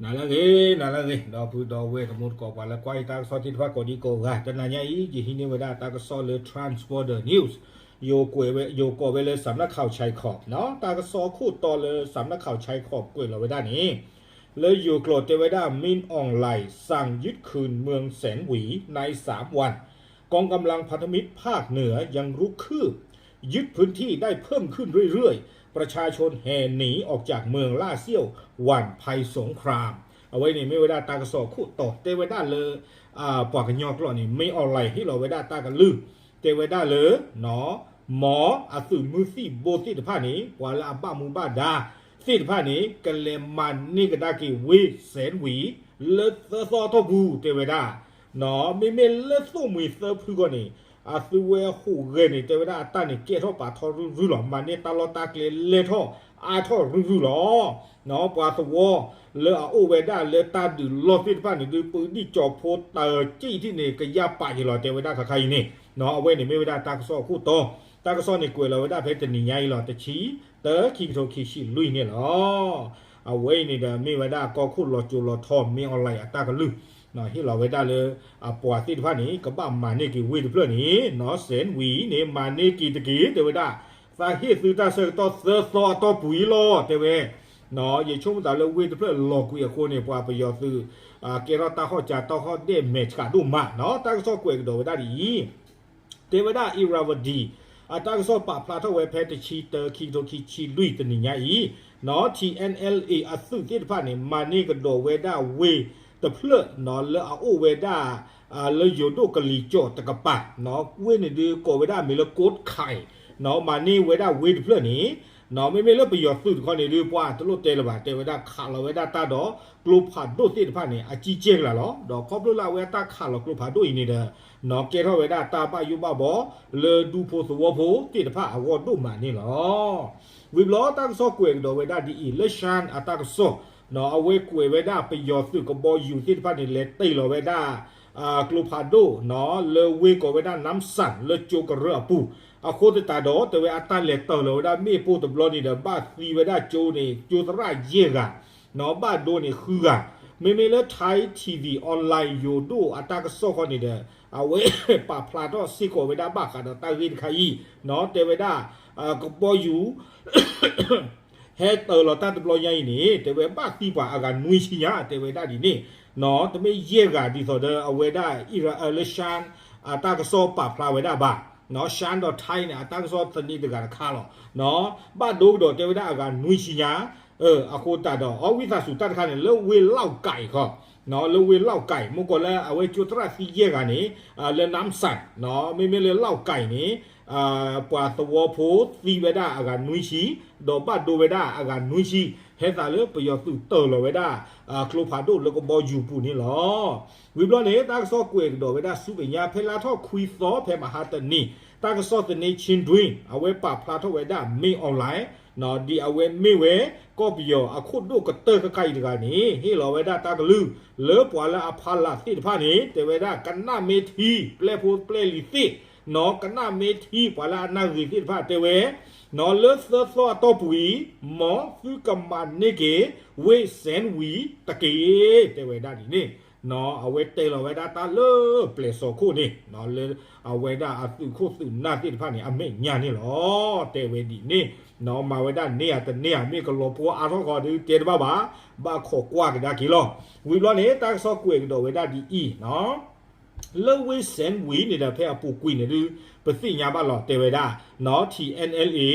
နၤလၢအဂ့ၤ, နၤလၢအဂ့ၤ, ဒီပုၢ်ဒီဝဲၢ်တံၤသကိး ပှၤလၢကွၢ်ယတၢ်ကစီၣ်သ့ၣ်တဖၣ်ကိးဒံကိးဂၤ, တနၤညါအံၤ ယဟံးန့ၢ်ဝဲဒၣ်တၢ်ကစီၣ်လၢ Trans Border News, ယိၤကိးဝဲလၢ စးမနၢ်ခးဆဲခီး, တၢ်ကစီၣ်ခိၣ်တီလၢ စးမနၢ်ခးဆဲခီး ကွဲးလီၤဝဲဒၣ်န့ၣ်, လၢယိၤကျိာ်တဲဝဲဒၣ် မင်းအောင်လှိုင် สั่งยึดคืนเมืองแสนหวีในสามวัน กองกำลังพันธมิตรภาคเหนือยังรุกคืบ ยึดพื้นที่ได้เพิ่มขึ้นเรื่อยๆ ประชาชนแห่หนีออกจากเมืองล่าเสี้ยวหวั่นภัยสงคราม အဝဲန့ၣ်မ့ၢ်ဝဲဒၣ်တၢ်ကစီၣ်ခိၣ်တီ တဲဝဲဒၣ်လၢ ပှၤကညီကျိာ်န့ၣ် မင်းအောင်လှိုင် ဟ့ၣ်လီၤဝဲဒၣ်တၢ်ကလုၢ်, တဲဝဲဒၣ်လၢ မ်အသုးမုၢ်သံၣ်ဘိသ့ၣ်တဖၣ်န့ၣ် ပှၤလၢအဘၣ်မူဘၣ်ဒါသ့ၣ်တဖၣ်န့ၣ် ကလဲၤမၤန့ၢ်ကဒါက့ၤဝ့ၢ် စဲၣ်ဝံၤ လၢသၢသီအတီၢ်ပူၤ တဲဝဲဒၣ် မ့မ့ၢ်လၢသိၣ်မှံၤသၢဖုခီန့ၣ် အသုဝဲဟူးဂဲၤန့ၣ် တဲဝဲဒၣ်အတၢ်န့ၣ်ကဲထီၣ်ပာ်ထီၣ်ရုၢ်ရုၢ်လီၤ. မၤန့ၢ်တၢ်လီၢ်တၢ်ကျဲလဲၤထီၣ်အါထီၣ်ရုၢ်ရုၢ်လီၤ. ပှၤသဝီလၢအအိၣ်ဝဲဒၣ်လၢတၢ်ဒုးလီၢ်သ့ၣ်တဖၣ်န့ၣ် ဒုးပဒံၣ်ကၠီၤဖိတၢ်ကံၣ်ထံၣ်န့ၣ် ကယၢ်ပာ်က့ၤလီၤ တဲဝဲဒၣ်ခါခါအံၤန့ၣ်, အဝဲန့ၣ်မ့ၢ်ဝဲဒၣ်တၢ်ကစီၣ်အခိၣ်တီ, တၢ်ကစီၣ်န့ၣ်ကွဲးလီၤဝဲဒၣ်ဖဲတနံၤညါအံၤလီၤ တဆံတၢ ခံကထိခံဆံလွံၢ်န့ၣ်လီၤ. အဝဲအံၤန့ၣ်ဒီးမ့ၢ်ဝဲဒၣ်ကီၢ်ခိၣ်လီၤစိၤလီၤထီ မင်းအောင်လှိုင် အတၢ်ကလုၢ် ဟ့ၣ်လီၤဝဲဒၣ်လၢ အပှၤသ့ၣ်တဖၣ်န့ၣ် ကဘၣ်မၤန့ၢ်က့ၤဝ့ၢ်တဖျၢၣ်န့ၣ် စဲၣ်ဝံၤန့ၣ် မၤန့ၢ်က့ၤတက့ၢ် တဲဝဲဒၣ်, သးဟ့ၣ်သုတၢ်ဆၢကတီၢ်သၢသီအတီၢ်ပူၤအံၤလီၤ တဲဝဲ ယဆိကမိၣ်သးလၢဝ့ၢ်တဖျၢၣ်လီၤကွံာ်အဃိန့ၣ် ပှၤပယီၤသုး ကဲထီၣ်တၢ်ဟီၣ်ကၠၤတၢ်ဟီၣ်ဒဲၣ်မဲာ်ဆှးဒိၣ်မးနီၤ. တၢ်ကစီၣ်ကွဲးကဒီးဝဲဒၣ်ဒ်အံၤ, တဲဝဲဒၣ် Irrawaddy အတၢ်ကစီၣ်ပာ်ဖျါထီၣ်ဝဲဖဲ တဆံတၢ ခံကထိခံဆံလွံၢ် တနံၤညါအံၤနီၤ ထံၣ် NLA အသုးသ့ၣ်တဖၣ်န့ၣ် မၤန့ၢ်ကဒီးဝဲဒၣ်ဝ့ၢ်တဖျၢၣ်နီၤ လၢအအိၣ်ဝဲဒၣ် လၢယိၤဒိၣ်ကလံၤကၠီၣ်တကပၤနီၤ ဝ့ၢ်န့ၣ်ဒုးကိးဝဲဒၣ်မ့ၢ်လၢ ကိးခၢၣ်နီၤ မၤန့ၢ်ဝဲဒၣ်ဝ့ၢ်တဖျၢၣ်န့ၣ်နီၤ မ့မ့ၢ်လၢပယီၤသုးတခီန့ၣ်ဒုး ပှၤတလိၣ်တဲလၢၤဘၣ် တဲဝဲဒၣ်ခးလီၤဝဲဒၣ်တၢ်ဒီး ကျိဖးဒိၣ်သ့ၣ်တဖၣ်န့ၣ် အကံကဲကလးလီၤ. ဒီးခီဖျိလၢအဝဲအတၢ်ခးလီၤကျိဖးဒိၣ်အံၤန့ၣ်ဒီးနီၤ ကဲထီၣ်ဝဲဒၣ်တၢ်ဘၣ်ယိၣ်ဘၣ်ဘီ လၢဒူဖိသဝီဖိသ့ၣ်တဖၣ်အဂီၢ်ဒိၣ်မးန့ၣ်လီၤ. ဝံၤဘျီတၢ်ကစီၣ်ကွဲးကဒီးဝဲဒၣ်ဒ်အံၤ လၢ ရှမ်း အတၢ်ကစီၣ်နီၤ အဝဲကွဲးဝဲဒၣ်ပယီၤသုးကဘီယူၤသ့ၣ်တဖၣ်န့ၣ် လဲၤတ့ၢ်လီၤဝဲဒၣ် ကျိဖးဒိၣ်နီၤ လၢဝ့ၢ်ကိးဝဲဒၣ် နမ်းစၣ် လၢကၠိကရၢၢ်အပူၤ, အဃိသတးဒီး တဲဝဲအတၢ်လဲၤတ့ၢ်လီၤဝဲဒၣ်မ့ၣ်ပိၢ်တဘျီန့ၣ်ဒီး ဘၣ်သံဝဲဒၣ်ကၠိန့ၣ် ကၠိသရၣ်ယဲၢ်ဂၤနီၤ ဘၣ်ဒိန့ၣ်ဃုဂၤ, မ့မ့ၢ်လၢ Thai TV Online ယိၤဒိၣ်အတၢ်ကစီၣ်ဃီန့ၣ်ဒီး အဝဲပာ်ဖျါထီၣ်စ့ၢ်ကီးဝဲဒၣ်ဘၣ်ဃးဒီးတၢ်ဂ့ၢ်တခါအံၤနီၤ တဲဝဲဒၣ် ကဘီယူၤ ဟဲတ့ၢ်လီၤတၢ်တဘျီညါအံၤန့ၣ် တဲဝဲဘၣ်သံပှၤအဂၤနွံဆံညါ တဲဝဲဒၣ်ဒ်န့ၣ်နီၤ တမ့ၢ်ယဲၢ်ဂၤဒ်သိးဒီးအဝဲဒၣ် လၢ ရှမ်း အတၢ်ကစီၣ်ပာ်ဖျါဝဲဒၣ်ဘၣ်နီၤ ရှမ်းဒီး Thai န့ၣ် အတၢ်ကစီၣ်သန့တဂၤတခါလီၤနီၤ ဘၣ်ဒိကဒီးတဲဝဲဒၣ်အဂၤနွံဆံညါ အဃိသတးဒီး အဝံသးစူၤတၢ်တခါန့ၣ် လၢဝ့ၢ်လီၣ်ကဲၤခီ လၢဝ့ၢ်လီၣ်ကဲၤ မ့ၢ်ကီးလၢအဝဲကၠိသရၣ်သံယဲၢ်ဂၤန့ၣ် လၢ နမ်းစၣ်နီၤ မ့မ့ၢ်လၢလီၣ်ကဲၤန့ၣ် ပှၤသဝီဖိသံဝဲဒၣ်အဂၤနွံဆံ ဒီးဘၣ်ဒိဝဲဒၣ်အဂၤနွံဆံ ဟဲသးလၢပယီၤသုးတ့ၢ်လီၤဝဲဒၣ် ကျိဖးဒိၣ်လၢကဘီယူၤပူၤန့ၣ်လီၤ. ဝံၤဘျီန့ၣ် တၢ်ကစီၣ်ကွဲးကဒီးဝဲဒၣ်ဆူမဲာ်ညါ ဖဲလါထီၣ်ခွံသီ ဖဲမဟါတနံၤ တၢ်ကစီၣ်သန့ ချင်းတွင်း အဝဲပာ်ဖျါထီၣ်ဝဲဒၣ် မင်းအောင်လှိုင်နီၤ ဒ်အဝဲမ့ၢ်ဝဲ ကီၢ်ပယီၤအခိၣ်ဒိၣ်ကတၢၢ်ခါခါအံၤတဂၤန့ၣ် ဟ့ၣ်လီၤဝဲဒၣ်တၢ်ကလုၢ် လၢပှၤလၢအဖီလာ်သ့ၣ်တဖၣ်န့ၣ် တဲဝဲဒၣ်ကနၣ်မ့ၢ်ထံ ပျဲၢ်ဖိပျဲၢ်လံၤသ့ၣ်နီၤ ကနၣ်မ့ၢ်ထံပှၤလၢအနၢ်ဂ့ၤသ့ၣ်တဖၣ်တဲဝဲ နီၤ လၢသၢသီအတီၢ်ပူၤအံၤ မ်သုကမၤန့ၢ်က့ၤ ဝ့ၢ်စဲၣ်ဝံၤတက့ၢ် တဲဝဲဒၣ်ဒ်န့ၣ်နီၤ အဝဲတဲလီၤဝဲဒၣ်တၢ်လၢပျဲၢ်စီၤခိၣ်န့ၣ်နီၤ လၢအဝဲဒၣ်အသုးခိၣ်သုးနၢ်သ့ၣ်တဖၣ်န့ၣ် အမဲာ်ညါန့ၣ်လီၤ တဲဝဲဒ်န့ၣ်နီၤ မၤဝဲဒၣ်န့ၢ်ဧါတန့ၢ်ဧါ မ့ၢ်ကလီၤပှီၢ်အါထီၣ်ဃီဒုးတဲတဘၣ်ဘၣ် ဘၣ်ခိးကွၢ်ကဒါက့ၤလီၤ. ဝံၤဘျီန့ၣ် တၢ်ကစီၣ်ကွဲးကဒီးဝဲဒၣ်ဒ်အံၤနီၤ လၢဝ့ၢ်စဲၣ်ဝံၤန့ၣ်ဒီး ဖဲအပူၤကွံာ်န့ၣ်ဒုး ပသ့ၣ်ညါဘၣ်လီၤ တဲဝဲဒၣ်နီၤ ထံၣ် NLA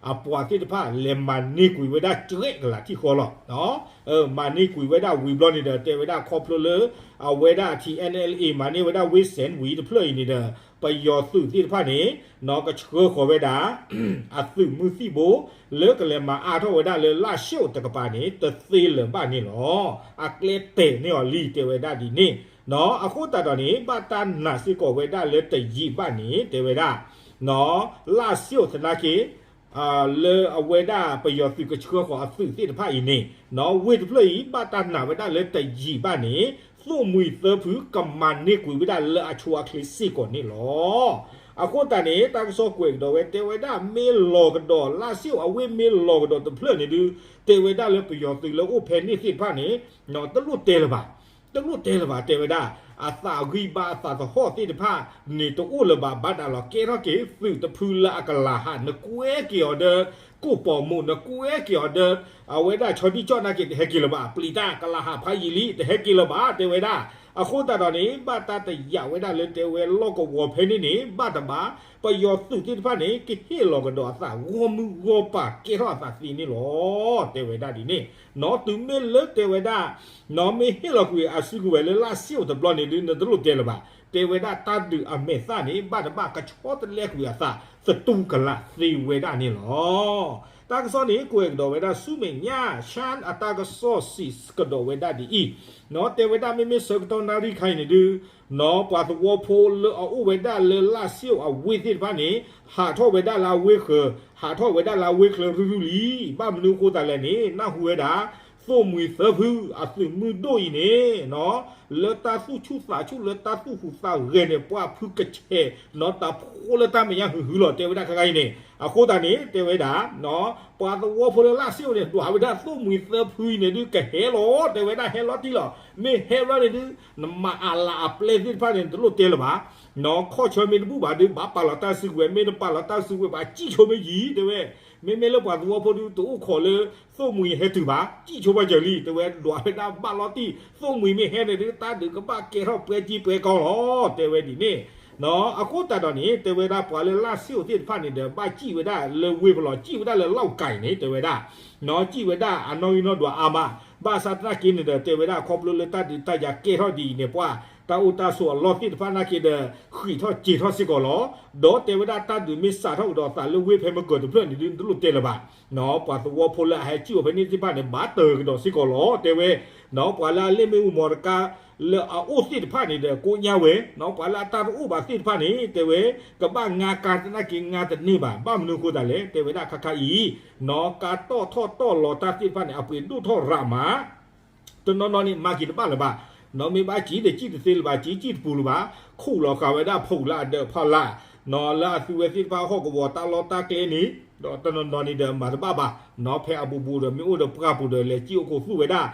အပှၤသ့ၣ်တဖၣ် လဲၤမၤန့ၢ်ကွံာ်ဝဲဒၣ်ကဲကလးထံၣ်ဃီလီၤ. မၤန့ၢ်ကွံာ်ဝဲဒၣ်ဝံၤဘျီန့ၣ်ဒီး တဲဝဲဒၣ်ခီဖျိလၢ အဝဲဒၣ်ထံၣ် NLA မၤန့ၢ်ဝဲဒၣ်ဝ့ၢ်စဲၣ်ဝံၤတဖျၢၣ်အံၤန့ၣ်ဒီး ပယီၤသုးသ့ၣ်တဖၣ်န့ၣ်နီၤ ကဆှၢဃီၤဝဲဒၣ် အသုးမုၢ်သံၣ်ဘိ လၢကလဲၤမၤအါထီၣ်ဝဲဒၣ်လၢလၢ်ၡိၣ်တကပၤန့ၣ် တသ့လၢၤဘၣ်န့ၣ်လီၤ. အကျဲတဲာ်န့ၢ်အီၤလံ တဲဝဲဒၣ်ဒ်န့ၣ်နီၤ အဃိသတးဒီးန့ၣ် ဘၣ်တၢ်နာ်စ့ၢ်ကီးဝဲဒၣ်လၢတယံာ်ဘၣ်န့ၣ် တဲဝဲဒၣ်နီၤ လၢ်ၡိၣ်သနာ်က့ လၢအဝဲဒၣ်ပယီၤသုးကဆှၢဃီၤအသုးသ့ၣ်တဖၣ်အံၤန့ၣ်နီၤ ဝ့ၢ်တဖျၢၣ်အံၤ ဘၣ်တၢ်နာ်ဝဲဒၣ်လၢတယံာ်ဘၣ်န့ၣ် သိၣ်မှံၤသၢဖုကမၤန့ၢ်ကွံာ်ဝဲဒၣ်လၢအဆိအချ့စ့ၢ်ကီးန့ၣ်လီၤ. အဃိသတးန့ၣ် တၢ်ကစီၣ်ကွဲးကဒီးဝဲ တဲဝဲဒၣ်မ့ၢ်လီၤကဒီး လၢ်စ့ၣ်အဝ့ၢ်မ့ၢ်လီၤကဒီးတဖျၢၣ်န့ၣ်ဒုး တဲဝဲဒၣ်လၢပယီၤသုးလၢအိၣ်ဖဲန့ၣ်သ့ၣ်တဖၣ်န့ၣ် တလိၣ်တဲလၢၤဘၣ်, တလိၣ်တဲလၢၤဘၣ် တဲဝဲဒၣ် အသးဂံၢ်ဘါအသးသဟီၣ်သ့ၣ်တဖၣ်န့ၣ် တအိၣ်လၢၤဘၣ် ဘၣ်ဒၣ်လီၤ ကဲထီၣ်က့ၤသုးတဖုလၢအကလၤဟး နကွဲက့ၤအီၤဒီး ကိၣ်ပိာ်မုၣ် နကွဲက့ၤအီၤဒီး အဝဲဒၣ်ဆီဒံၣ်ကၠီၣ်နာ်က့ တဟဲက့ၤလၢၤဘၣ် ပျံၤတၢ် ကလၤဟးဖးယံာ်လံ တဟဲက့ၤလၢၤဘၣ် တဲဝဲဒၣ်. အဃိသတးဒီးန့ၣ် ဘၣ်တၢ်တယာ်ဝဲဒၣ်လၢ တဲဝဲလီၢ်ကဝီၤဖဲန့ၣ်န့ၣ် ဘၣ်တဘၣ် ပယီၤသုးသ့ၣ်တဖၣ်န့ၣ် ကဟ့ၣ်လီၤကဒီးအသး ဂီၢ်မုၢ်ဂီၢ်ပၤ ကဲထီၣ်အသးသ့န့ၣ်လီၤ တဲဝဲဒၣ်ဒ်န့ၣ်. နီၢ် တုၤမ့ၢ်လၢတဲဝဲဒၣ် နီၢ်မ့ၢ်ဟ့ၣ်လီၤကွံာ်အစုကဝဲၤလၢ လၢ်စ့ၣ်အိၣ်တဘျီန့ၣ်ဒုး နတလိၣ်တဲလၢၤဘၣ် တဲဝဲဒၣ် တၢ်ဒုးအမဲာ်သၣ်န့ၣ် ဘၣ်တဘၣ်ကဆီတလဲကွံာ်အသး သတူၢ်ကလာ်သ့ဝဲဒၣ်န့ၣ်လီၤ. တၢ်ကစီၣ်န့ၣ် ကွဲးကဒီးဝဲဒၣ်ဆူမဲာ်ညါ ရှၢၣ် အတၢ်ကစီၣ်စံးကဒီးဝဲဒၣ်ဒ်အံၤ, နီၢ် တဲဝဲဒၣ်မ့မ့ၢ်ဆၢကတီၢ်နၣ်ရံၣ်ခါအံၤန့ၣ်ဒုး နီၢ် ပှၤသဝီဖိလၢအအိၣ်ဝဲဒၣ်လၢလၢ်စ့ၣ်အဝ့ၢ်သ့ၣ်တဖၣ်န့ၣ် ဟးထီၣ်ဝဲဒၣ်လၢအဝ့ၢ်ဃၢၤ ဟးထီၣ်ဝဲဒၣ်လၢအဝ့ၢ်ချၢရုၢ်ရုၢ်လံ. ဘၣ်မနုၤအဃိသတးလဲၣ်န့ၣ် နၢ်ဟူဝဲဒၣ် သိၣ်မှံၤသၢဖုအသုးမုၢ်ဒိၣ်အံၤန့ၣ် နီၢ် လၢတၢ်သူၣ်ဆူၣ်သးဆူၣ် လၢတၢ်သူၣ်ဟူးသးဂဲၤန့ၣ် ပှၤဖုကဆဲး နီၢ် တၢ်ဖိလၢတၢ်မဲာ်ညါဟုၣ်ဟုၣ်လီၤ တဲဝဲဒၣ်ခဲခါအံၤန့ၣ်. အဃိသတးန့ၣ် တဲဝဲဒၣ် နီၢ် ပှၤသဝီဖိလၢလၢ်စ့ၣ်အိၣ်န့ၣ် ဒွးဝဲဒၣ်သိၣ်မှံၤသၢဖုအံၤန့ၣ်ဒုး ကဟဲလီၤ တဲဝဲဒၣ် ဟဲလီၤတံၢ်လီၤ. မ့ၢ်ဟဲလီၤန့ၣ်ဒုး နမၤအလၤအပျဲၢ်သ့ၣ်တဖၣ်န့ၣ် နတလိၣ်တဲလၢၤဘၣ် နီၢ် ခီၣ်ဆၢမ့ၢ်တဘူၣ်ဘၣ်ဒုး ဘၣ်ပာ်လီၤတၢ်စုကဝဲၤ မ့ၢ်တပာ်လီၤတၢ်စုကဝဲၤဘၣ် စံၣ်ဆိမ့ၢ်ယံၤ တဲဝဲ. မ့မ့ၢ်လၢပှၤသဝီဖိဒုး တအိၣ်ခိးလၢ သိၣ်မှံၤဟဲတုၤဘၣ် စံၣ်ဆိဘၣ်စၢၤလံ တဲဝဲ ဒွးဝဲဒၣ်ဘၣ်လီၤတံၢ် သိၣ်မှံၤမ့ၢ်ဟဲန့ၣ်ဒုး တၢ်ဒုးကဘၣ်ကဲထီၣ်ပှဲၤကံပှဲၤကီလီၤ တဲဝဲဒ်န့ၣ်. နီၢ် အဃိသတးဒီးန့ၣ် တဲဝဲဒၣ်ပှၤလၢလၢ်စ့ၣ်အိၣ်သ့ၣ်တဖၣ်န့ၣ်ဒီး ဘၣ်စံၣ်ဝဲဒၣ်လၢဝ့ၢ်ဖဲလဲၣ် စံၣ်ဝဲဒၣ်လၢလီၣ်ကၤအံၤန့ၣ် တဲဝဲဒၣ် နီၢ် စံၣ်ဝဲဒၣ်အနီၣ်ဂံၢ်နီၣ်ဒွးအါမး ဘၣ်ဆၣ်သနာ်က့န့ၣ်ဒီး တဲဝဲဒၣ်ခီဖျိလၢတၢ်ဒုးတၢ်ယၤကဲထီၣ်ဒ်အံၤန့ၣ် ပှၤတၢ်အိၣ်တၢ်ဆိးအလီၢ်သ့ၣ်တဖၣ်နာ်က့ဒီး ဃံးထီၣ်စှၤထီၣ်စ့ၢ်ကီးလီၤ. ဒီးတဲဝဲဒၣ်တၢ်ဒုးမ့ၢ်စးထီၣ်ကဒီးအသးလၢဝ့ၢ်ဖဲမုၢ်ကၢၤတဖျၢၣ်န့ၣ်ဒုး နတလိၣ်တဲလၢၤဘၣ် နီၢ် ပှၤသဝီဖိလၢအဟဲစံၣ်အီၤဖဲန့ၣ်သ့ၣ်တဖၣ်န့ၣ် ဘၣ်တၢၢ်ကဒီးစ့ၢ်ကီးလီၤ တဲဝဲ. နီၢ် ပှၤလၢအလ့ၣ်မ့ၣ်အူမီၤတကါလၢအအိၣ်သ့ၣ်တဖၣ်န့ၣ်ဒီး ကိညါဝဲ နီၢ် ပှၤလၢအတၢ်တအိၣ်ဘၣ်သ့ၣ်တဖၣ်န့ၣ် တဲဝဲ ကဘၣ်ငါကၤသနာ်က့ ငါတန့ၢ်ဘၣ် ဘၣ်မနုၤအဃိသတးလဲၣ် တဲဝဲဒၣ်ခါခါအံၤ နီၢ် ကၤတီၣ်ထီၣ်တီၣ်လီၤတၢ်သ့ၣ်တဖၣ်န့ၣ် အပှ့ၤဒိၣ်ထီၣ်ရးမး တနီၤနီၤန့ၣ် မၤက့ၤတဘၣ်လၢၤဘၣ် နီၢ် မ့ၢ်ဘၣ်စံၣ်ဒီးစံၣ်တသ့လၢၤဘၣ် စံၣ်စံၣ်တပူၤလၢၤဘၣ် ခူၣ်လီၤဃာ်ဝဲဒၣ်ဖီလာ်အဒၢးဖီလာ် နီၢ် လၢအသုဝဲသ့ၣ်တဖၣ်ဟီၣ်ကဝီၤတၢ်လီၢ်တၢ်ကျဲန့ၣ် ဒီးတနီၤနီၤန့ၣ်ဒီးမၤတဘၣ်ဘၣ် နီၢ် ဖဲအဘူးဘူးဒီးမ့ၢ်အိၣ်ဒီးပှၢ်ပူၤဒီး လဲၤစံၣ်အိၣ်ခိးသူၣ်ဝဲဒၣ်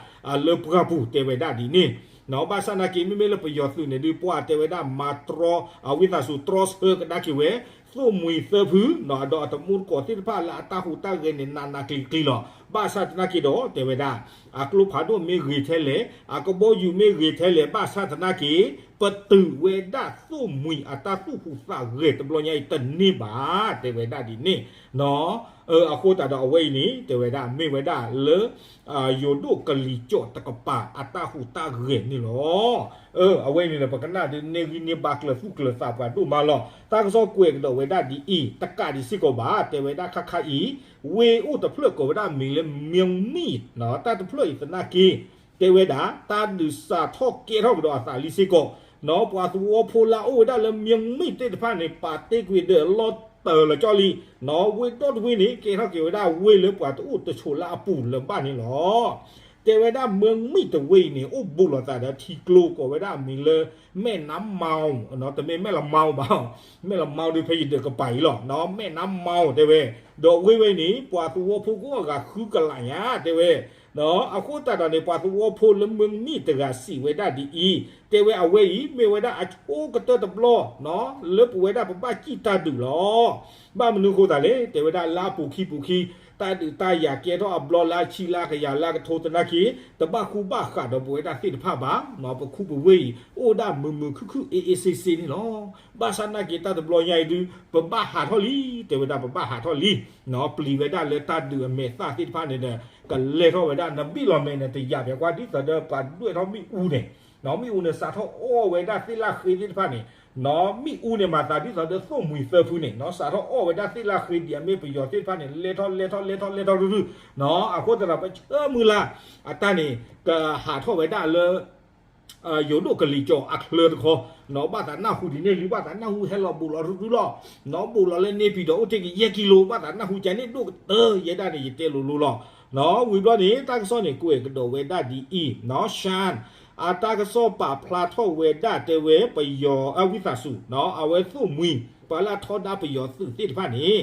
လၢပှၢ်ပူၤ တဲဝဲဒၣ်ဒ်န့ၣ်. နီၢ် ဘၣ်ဆၣ်သနာ်က့ မ့မ့ၢ်လၢပယီၤသုးန့ၣ်ဒုး ပှၤတဲဝဲဒၣ်မၤတြီ အဝံသးစူၤတြီဆၢကဒါက့ၤဝဲ သိၣ်မှံၤသၢဖု နီၢ် ဒီးအတမူတကိးသ့ၣ်တဖၣ်လၢအတၢ်ဟူးတၢ်ဂဲၤန့ၣ် နးနးကျံၤကျံၤလီၤ. ဘၣ်ဆၣ်သနာ်က့ဒီး တဲဝဲဒၣ် အကျိဖးဒိၣ်မ့ၢ်ဂ့ၤထဲလဲၣ် အကဘီယူၤမ့ၢ်ဂ့ၤထဲလဲၣ် ဘၣ်ဆၣ်သနာ်က့ ပတုာ်ဝဲဒၣ်သိၣ်မှံၤအတၢ်သူၣ်ဟူးသးဂဲၤတဘျီညါအံၤတန့ၢ်ဘၣ် တဲဝဲဒၣ်ဒ်န့ၣ်. နီၢ် အဃိသတးဒီးအဝဲအံၤန့ၣ် တဲဝဲဒၣ်မ့ၢ်ဝဲဒၣ်လၢ ယိၤဒိၣ်ကလံၤစိးတကပၤအတၢ်ဟူးတၢ်ဂဲၤန့ၣ်လီၤ. အဝဲအံၤန့ၣ်ဒီး ပကနၣ်ဒုးန့ၢ်ဂံၢ်န့ၢ်ဘါကျၢၤသူၣ်ကျၢၤသးပှၤဒိၣ်မးလီၤ. တၢ်ကစီၣ်ကွဲးကဒီးဝဲဒၣ်ဒ်အံၤ တကးဒံးစ့ၢ်ကီးဘၣ် တဲဝဲဒၣ်ခါခါအံၤ ဝ့ၢ်အိၣ်တဖျၢၣ်ကိးဝဲဒၣ်မံၤလၢ မၠိၣ်မံၣ် နီၢ် တၢ်တဖျၢၣ်အံၤသနာ်က့ တဲဝဲဒၣ် တၢ်ဒုးစးထီၣ်ကဲထီၣ်ကဒီးအသးလံစ့ၢ်ကီး နီၢ် ပှၤသဝီဖိလၢအအိၣ်ဝဲဒၣ်လၢ မၠိၣ်မံၣ်သ့ၣ်တဖၣ်န့ၣ် ပာ်တ့ၢ်ကွံာ်ဒီးလီၢ်တၢၢ်လီၤကၠီလံ နီၢ် ဝ့ၢ်ဒီတဝ့ၢ်န့ၣ် ကဲထီၣ်က့ၤဝဲဒၣ်ဝ့ၢ်လၢပှၤတအိၣ်တဆိးလၢအပူၤလၢၤဘၣ်န့ၣ်လီၤ. တဲဝဲဒၣ် မၠိၣ်မံၣ်တဝ့ၢ်အံၤန့ၣ် အိၣ်ဘူးလိာ်သးဒီးထံကျိကိးဝဲဒၣ်အမံၤလၢ မဲၣ်နါမီၤ နီၢ် တမ့ၢ်မဲၣ်လမီၤဘၣ် မဲၣ်လမီၤဒုးဖဲယဒၢးကပၤအံၤလီၤ နီၢ် မဲၣ်နါမီၤ တဲဝဲ. ဒီးဝ့ၢ်ဝဲအံၤန့ၣ် ပှၤသဝီဖိကအိၣ်အဂၤဃုကလးညါ တဲဝဲ. နီၢ် အဃိသတးဒီးန့ၣ် ပှၤသဝီဖိလၢ မၠိၣ်မံၣ်တဂၤစံးဝဲဒၣ်ဒ်အံၤ တဲဝဲ အဝဲအံၤ မ့ၢ်ဝဲဒၣ်အဆိကတၢၢ်တဘျီ နီၢ် လၢပဝဲဒၣ်ပဘၣ်စံၣ်တၢ်ဒုးလီၤ. ဘၣ်မနုၤအဃိသတးလဲၣ် တဲဝဲဒၣ်လၢအပူၤခံပူၤခံ တၢ်ဒုးတၢ်ယၤကဲထီၣ်အဘျီလၢအဆံလၢကယၤလၢကထိသနာ်က့ တဘၣ်ဃူဘၣ်ဃးဒီးပဝဲဒၣ်သ့ၣ်တဖၣ်ဘၣ် နီၢ် ပခူပဝ့ၢ်အံၤ အိၣ်ဒၣ်မုာ်မုာ်ခုၣ်ခုၣ်အ့ၣ်အ့ၣ်စ့စ့န့ၣ်လီၤ. ဘၣ်ဆၣ်သနာ်က့ တၢ်တဘျီညါအံၤဒုး ပဘၣ်ဟးထီၣ်လံ တဲဝဲဒၣ် ပဘၣ်ဟးထီၣ်လံ နီၢ် ပျံၤဝဲဒၣ်လၢတၢ်ဒုးအမဲာ်သၣ်သ့ၣ်တဖၣ်န့ၣ်ဒီး ကလဲၤထီၣ်ဝဲဒၣ် နဘံၣ်လီၤမဲာ်န့ၣ် တယာ်ဖဲကွၢ် ဒ်သိးဒီးပှၤဒွဲၣ်ထီၣ်မ့ၣ်အူန့ၣ် နီၢ် မ့ၣ်အူန့ၣ် စးထီၣ်အီၣ်ဝဲဒၣ်သ့ၣ်လၢဃ့သ့ၣ်တဖၣ်န့ၣ် နီၢ် မ့ၣ်အူန့ၣ် မၤသးဒ်သိးဒီးသိၣ်မှံၤသၢဖုန့ၣ် နီၢ် စးထီၣ်အီၣ်ဝဲဒၣ်သ့ၣ်လၢဃ့ဒ်အမ့ၢ်ပယီၤသ့ၣ်တဖၣ်န့ၣ် လဲၤထီၣ်လဲၤထီၣ်လဲၤထီၣ်လဲၤထီၣ်ရုၢ်ရုၢ် နီၢ် အဃိသတးဒီး ပဆၢမုၢ်လၢ် အတၢ်န့ၣ် ကဟးထီၣ်ဝဲဒၣ်လၢ ယိၤဒိၣ်ကလံၤစိးအချၢတခီ နီၢ် ဘၣ်သးနၢ်ဟူဒ်န့ၣ်လံ ဘၣ်သးနၢ်ဟူဟဲလီၤဘူးလီၤရုၢ်ရုၢ်လီၤ နီၢ် ဘူးလီၤလၢန့ၣ်ပံၤဒီးအိၣ်တ့ၢ်က့ၤယဲၢ်ကံလိ ဘၣ်သးနၢ်ဟူကန့ၣ်ဒိၣ်ကတၢၢ် ယဲဒၣ်န့ၣ် ယတဲလိၤလိၤလီၤ. နီၢ် ဝံၤဘျီန့ၣ် တၢ်ကစီၣ်န့ၣ် ကွဲးကဒီးဝဲဒၣ်ဒ်အံၤ နီၢ် ရှၢၣ် အတၢ်ကစီၣ်ပာ်ဖျါထီၣ်ဝဲဒၣ်တဲဝဲပယီၤ အဝံသးစူၤ အဝဲသိၣ်မှံၤ ပှၤလၢအထီဒါပယီၤသုးသ့ၣ်တဖၣ်န့ၣ်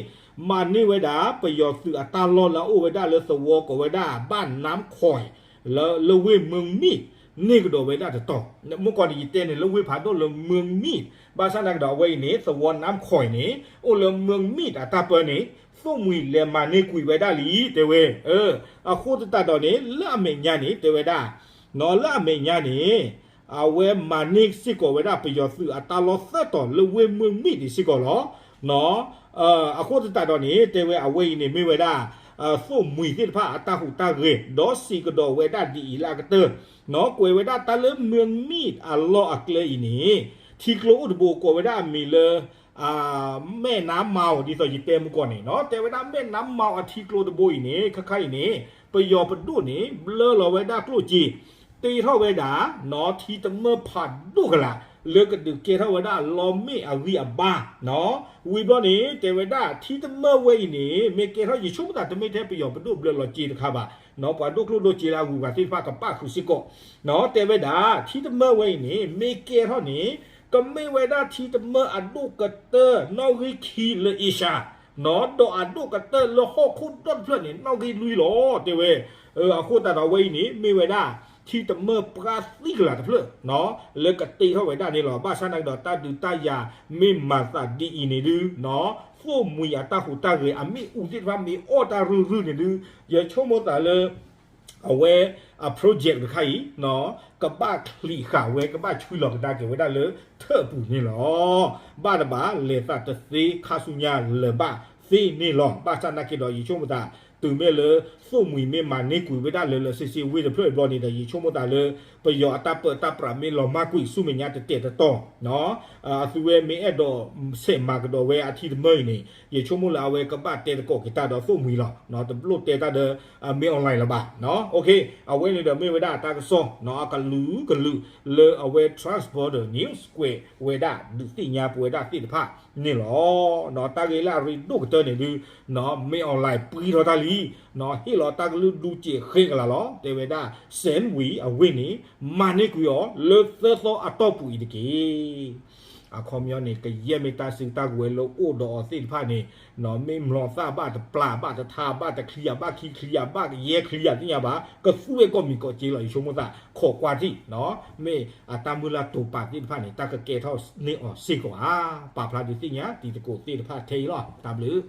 မၤန့ၢ်ဝဲဒၣ်ပယီၤသုးအတၢ်လီၢ်လၢအအိၣ်ဝဲဒၣ်လၢသဝီကိးဝဲဒၣ် ဘၣ်နၢမ်ခွဲး လၢ လၢဝ့ၢ်မၢၢ်မံၣ်န့ၢ်ကဒီးဝဲဒၣ်တတီၤ, မုၢ်ကီၢ်န့ၣ် ယတဲန့ၣ် လၢဝ့ၢ်ဖးဒိၣ်လၢမၢၢ်မံၣ် ဘၣ်ဆၣ်သနာ်က့ဒီးအဝဲအံၤန့ၣ် သဝီနၢမ်ခွဲးန့ၣ် အိၣ်လၢမၢၢ်မံၣ်အတၢ်ပၢန့ၣ် သိၣ်မှံၤလဲၤမၤန့ၢ်ကွံာ်ဝဲဒၣ်လံ တဲဝဲ အဃိသတးဒီးန့ၣ် လၢအမဲာ်ညါန့ၣ် တဲဝဲဒၣ် လၢအမဲာ်ညါန့ၣ် အဝဲမၤန့ၢ်စ့ၢ်ကီးဝဲဒၣ်ပယီၤသုးအတၢ်လီၢ်သၢတီၤလၢဝ့ၢ်မၢၢ်မံၣ်န့ၣ်စ့ၢ်ကီးလီၤ. အဃိသတးဒီးန့ၣ် တဲဝဲအဝဲအံၤန့ၣ်မ့ၢ်ဝဲဒၣ် သိၣ်မှံၤသ့ၣ်တဖၣ်အတၢ်ဟူးတၢ်ဂဲၤ ဒီးစံးကဒီးဝဲဒၣ်ဒ်အံၤလၢအကတၢၢ် ကွဲးဝဲဒၣ်တၢ်လၢမၢၢ်မံၣ်အလီၢ်အကျဲအံၤန့ၣ် ထံကျိအိၣ်တဘိကိးဝဲဒၣ်အမံၤလၢ မဲၣ်နါမီၤ ဒ်သိးယတဲမုၢ်ကီၢ်န့ၣ် တဲဝဲဒၣ်မဲၣ်နါမီၤအထံကျိတဘိအံၤန့ၣ် ခါခါအံၤန့ၣ် ပယီၤပဒိၣ်န့ၣ် ဘျၢလီၤဝဲဒၣ်ကျိၣ်စ့ တ့ထီၣ်ဝဲဒၣ် ထံတမၢၣ်ဖးဒိၣ်ကလာ် လၢကဒုးကဲထီၣ်ဝဲဒၣ်လီမ့ၣ်အဂံၢ်အဘါ ဝံၤဘျီန့ၣ် တဲဝဲဒၣ်ထံတမၢၣ်ဝဲအံၤန့ၣ် မ့ၢ်ကဲထီၣ်ယဆိကမိၣ်သးတမ့ၢ်ထဲပယီၤပဒိၣ်ဘျၢလီၤစ့တခါဘၣ် ပှၤဒိၣ်ကျိၣ်ဒိၣ်စ့လၢအဂုၤအဂၤသ့ၣ်တဖၣ်ကပၣ်ဃုာ်စ့ၢ်ကီး တဲဝဲဒၣ် ထံတမၢၣ်ဝဲအံၤန့ၣ် မ့ၢ်ကဲထီၣ်န့ၣ် ကမ့ၢ်ဝဲဒၣ်ထံတမၢၣ်အဒိၣ်ကတၢၢ်နီၣ်ဂံၢ်ခံလၢအ့ရှါ ဒီးအဒိၣ်ကတၢၢ်လၢဟီၣ်ခိၣ်ဒီတဖျၢၣ်န့ၣ် နီၣ်ဂံၢ်လွံၢ်လီၤ တဲဝဲ အဃိသတးဒီးအဝဲအံၤန့ၣ် မ့ၢ်ဝဲဒၣ် ထံတမၢၣ်ပှၢ်သံကလာ်တဖျၢၣ် လၢကတ့ထီၣ်ဝဲဒၣ်န့ၣ်လီၤ. ဘၣ်ဆၣ်သနာ်က့ဒီးတၢ်ဒုးတၢ်ယၤမ့ၢ်မၤသးဒ်အံၤန့ၣ်ဒု သိၣ်မှံၤအတၢ်ဟူးတၢ်ဂဲၤအမ့ၣ်အူသ့ၣ်တဖၣ်မ့ၢ်အီၣ်တၢ်ရုၢ်ရုၢ်န့ၣ်ဒု ယဆိကမိၣ်သးလၢ အဝဲအ project တခါအံၤ ကဘၣ်ချံးဃာ်ဝဲ ကဘၣ်ဆွံလီၤကဒါက့ၤဝဲဒၣ်လၢထၢၣ်အပူၤန့ၣ်လီၤ. ဘၣ်တဘၣ်လဲၤသးတသ့ခါဆူညါလၢၤဘၣ်သ့န့ၣ်လီၤ. ဘၣ်ဆၣ်သနာ်က့ဒီး ယဆိကမိၣ်သး တုၤမ့ၢ်လၢသိၣ်မှံၤမ့ၢ်မၤန့ၢ်ကွံာ်ဝဲဒၣ်လၢလၢဆ့ဆ့ဝ့ၢ်တဖျၢၣ်အံၤဘျီန့ၣ်ဒီး ယဆိကမိၣ်သးလၢ ပယီၤအတၢ်ပၢတၢ်ပြးမ့ၢ်လီၤမၢ်ကွံာ်ဆူမဲာ်ညါတတဲာ်တတီၤ အသုဝဲမ့ၢ်အဲၣ်ဒိးဆဲးမၤကဒီးဝဲအထံတမၢၣ်အံၤန့ၣ် ယဆိကမိၣ်လၢအဝဲကဘၣ်တဲသကိးက့ၤတၢ်ဒီးသိၣ်မှံၤလီၤ. တလိၣ်တဲတၢ်ဒီး မ့ၢ် online လၢၤဘၣ်. အဝဲန့ၣ်ဒီးမ့ၢ်ဝဲဒၣ်အတၢ်ကစီၣ် အကလုာ်ကလုာ်လၢအဝဲ Transborder News ကွဲးဝဲဒၣ်ဒုးသ့ၣ်ညါပဝဲဒၣ်သ့ၣ်တဖၣ်န့ၣ်လီၤ. တၢ်ဂ့ၢ်လၢအရ့ဒိၣ်ကတၢၢ်န့ၣ်ဒု မ့ၢ် online ပှံထီၣ်တၢ်လံ ဟ့ၣ်လီၤတၢ်ကလုၢ်ဒူစဲးဃဲကလၤလီၤ. တဲဝဲဒၣ် စဲၣ်ဝံၤအဝ့ၢ်န့ၣ် မၤန့ၢ်ကွံာ်အီၤလၢသၢသီအတီၢ်ပူၤအံၤတက့ၢ်. အခီပညီန့ၣ် ကယဲၢ်မ့ၢ်တၢ်စုတၢ်ကဝဲၤလၢအိၣ်ဒီးအီၤသ့ၣ်တဖၣ်န့ၣ် မ့ၢ်မျိာ်သၣ်ဘၣ်တပျၢ် ဘၣ်တထါ ဘၣ်တချံယၤ ဘၣ်ခံချံယၤ ဘၣ်ယဲၢ်ချံယၤသ့ၣ်ညါဘၣ် ကသူဝဲကီၢ်မံၤကီၢ်စ့လီၤ. ယဆိကမိၣ်သး ခိးကွၢ်ထံၣ် မ့ၢ်အတၢ်မုၢ်လၢ်တိာ်ပာ်သ့ၣ်တဖၣ်န့ၣ် တၢ်ကကဲထီၣ်န့ၢ်အီၤစ့ၢ်ကီးဧါ. ပာ်ဖျါဒုးသ့ၣ်ညါတံၤသကိးသ့ၣ်တဖၣ်ထဲအံၤလီၤ. တၢ်ဘျုး